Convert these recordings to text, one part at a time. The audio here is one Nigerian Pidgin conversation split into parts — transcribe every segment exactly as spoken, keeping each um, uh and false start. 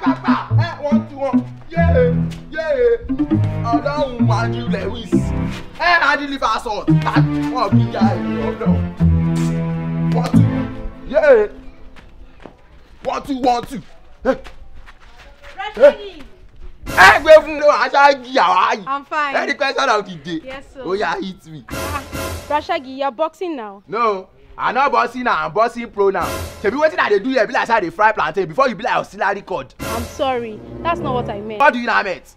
Papa, eh, one, two, one. Yeah, yeah. Ọlọ́run, Andrew Lewis. Eh, Andrew Liverson. Wọ́n bí ya ẹ̀rọ náà. One, two. Yeah. One, two, one, two. Eh, Rashidi, ẹ gbé fún ló aṣáájú àwa yìí. I'm fine. Any question of the day? Yes, sir. Oh yeah, hit me. Rashagi, you're boxing now. No, I no bossing now, I'm bossing pro now. Shebi wetin I dey do here be like say I dey fry plantain before you be like auxiliary cord. I'm sorry. That's not what I meant. What do you now meant?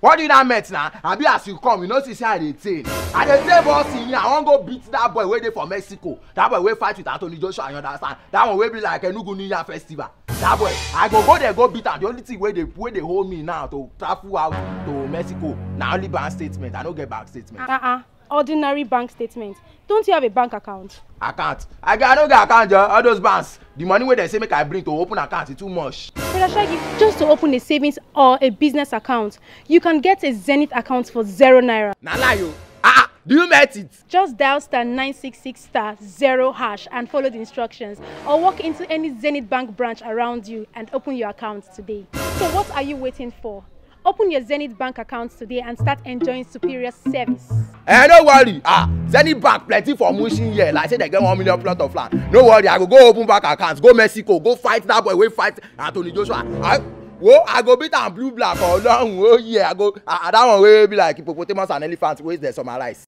What do you now meant now? Abi as you come, you know see say I dey train. I dey train bossing here. I wan go beat that boy wey dey for Mexico. That boy wey fight with Anthony Joshua, you understand? That one wey be like Enugu New Year festival. That boy, I go go there go beat am. The only thing wey dey wey dey hold me now to travel out to Mexico na only bank statement. I no get bank statement. Uh-uh. Ordinary bank statement. Don't you have a bank account? Account. I get I no get account, Joe. All those banks, the money wey dem say make I bring to open account e too much. Brother Shaggy, just to open a savings or a business account, you can get a Zenith account for zero naira. Na lie o. Ah, do you met it? Just dial star nine six six star zero hash and follow the instructions, or walk into any Zenith Bank branch around you and open your account today. So what are you waiting for? Open your Zenith Bank account today and start enjoying superior service. Eh, no worry. Ah, Zenith Bank plenty for Mushin here. Like say they get one million plot of land. No worry, I go go open bank account, go Mexico, go fight that boy wey fight Anthony Joshua. I, wo, I go beat am blue black for Ọlọ́run. Oh yeah, I go. Ah, that one wey be like hippopotamus and elephant wey dey summarize.